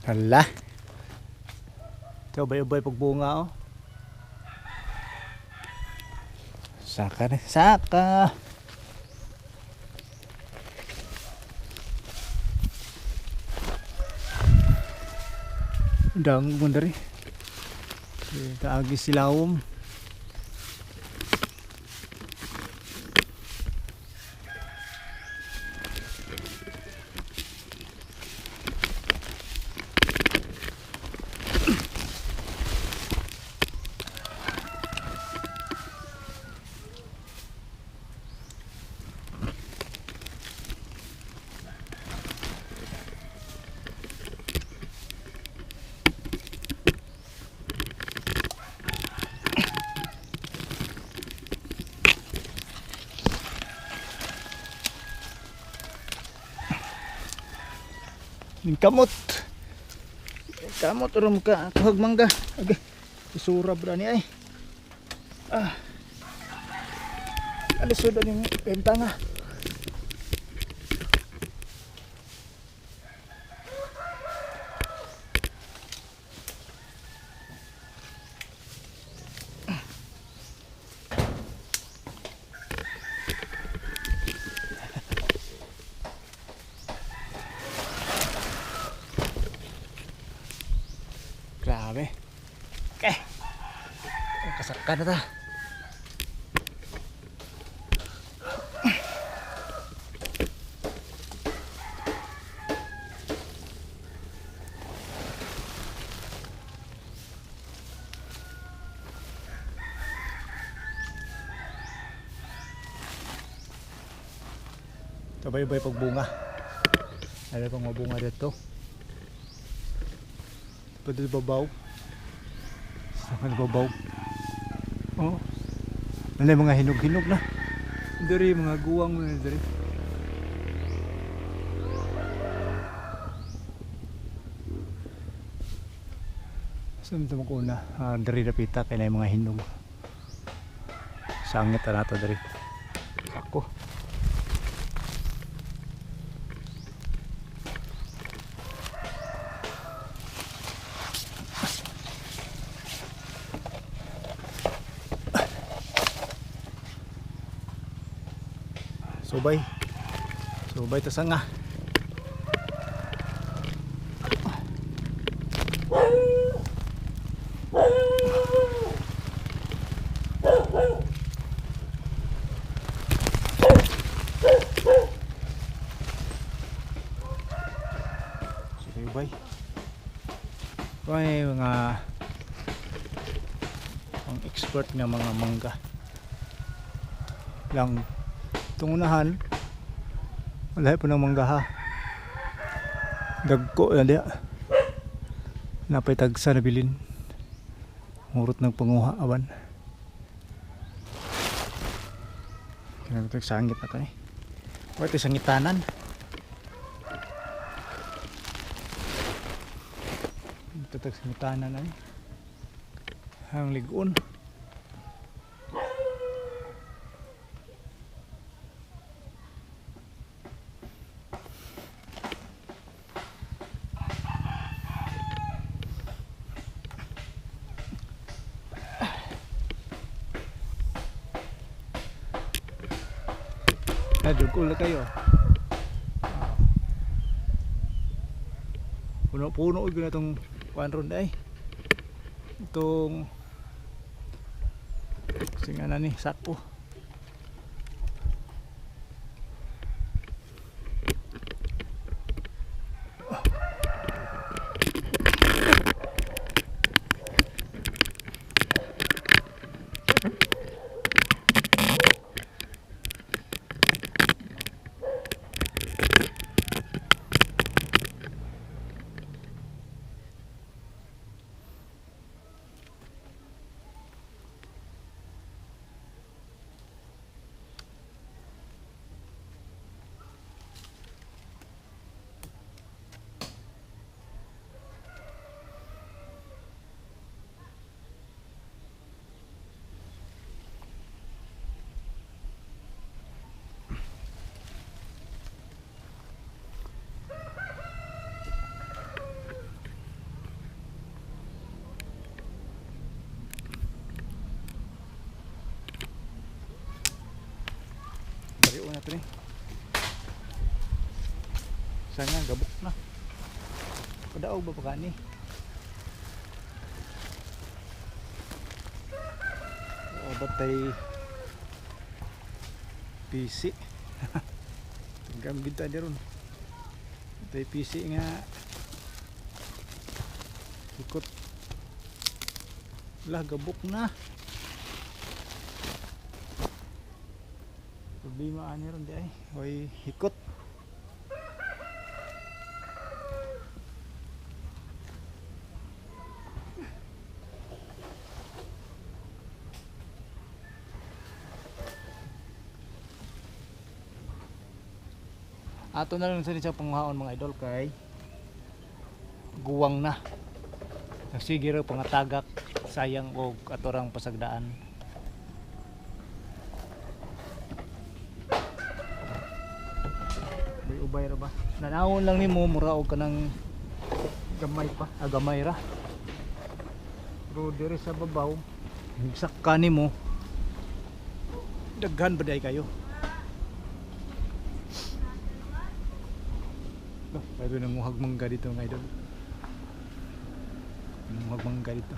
Hala. Ito, ubay-ubay pagbunga oh. Saka na, saka. Dang mo dari. Kaagi silawom. Kamot. Kamot rom ka tuhag mangga. Okay. Isurab ra ni ay. Ah. Alisod ani bentana. Grabe. Okay. Kasaka na ta. Tabay-bay pagbunga. Ano pang mabunga dito? Pwede babaw. Sa babaw. Oh. Ano yung mga hinog-hinog na. Diri mga guwang na diri. Saan ito makuna? Ah, diri dapita kay na yung mga hinog. Sangit na nato diri. Ako. Subay. Subay ta sanga. Subay. May mga ang expert nga mga mangga. Lang tungunahan wala po ng mangga ha. Dagko na diya. Napay tagsa na bilin. Murot ng panguha awan. Kinagtag sangit na to eh. Wala ito sangitanan. Ito tag sangitanan ay. Ang ligon. Nadugol na kayo. Puno-puno yun na itong kuan ron ay. Itong kasi nga na ni sako. Sanga gabok na. Padaog ba pa kani? O batay PC. Hanggang bita di ron. Batay PC nga ikot. Lah, gabok na. Problema ani ron di ay. Hoy, hikot. Ato na lang sa siya panguhaon, mga idol, kay guwang na. Sige raw pangatagak, sayang og atorang pasagdaan. May ubay ra ba? Nanawon lang nimo mura og kanang gamay pa, ah, gamay ra. Pero diri sa babaw, higsak ka nimo. Daghan ba day kayo? Oh, pwede nang muhag mangga dito, mga idol. Nanguhag mangga dito.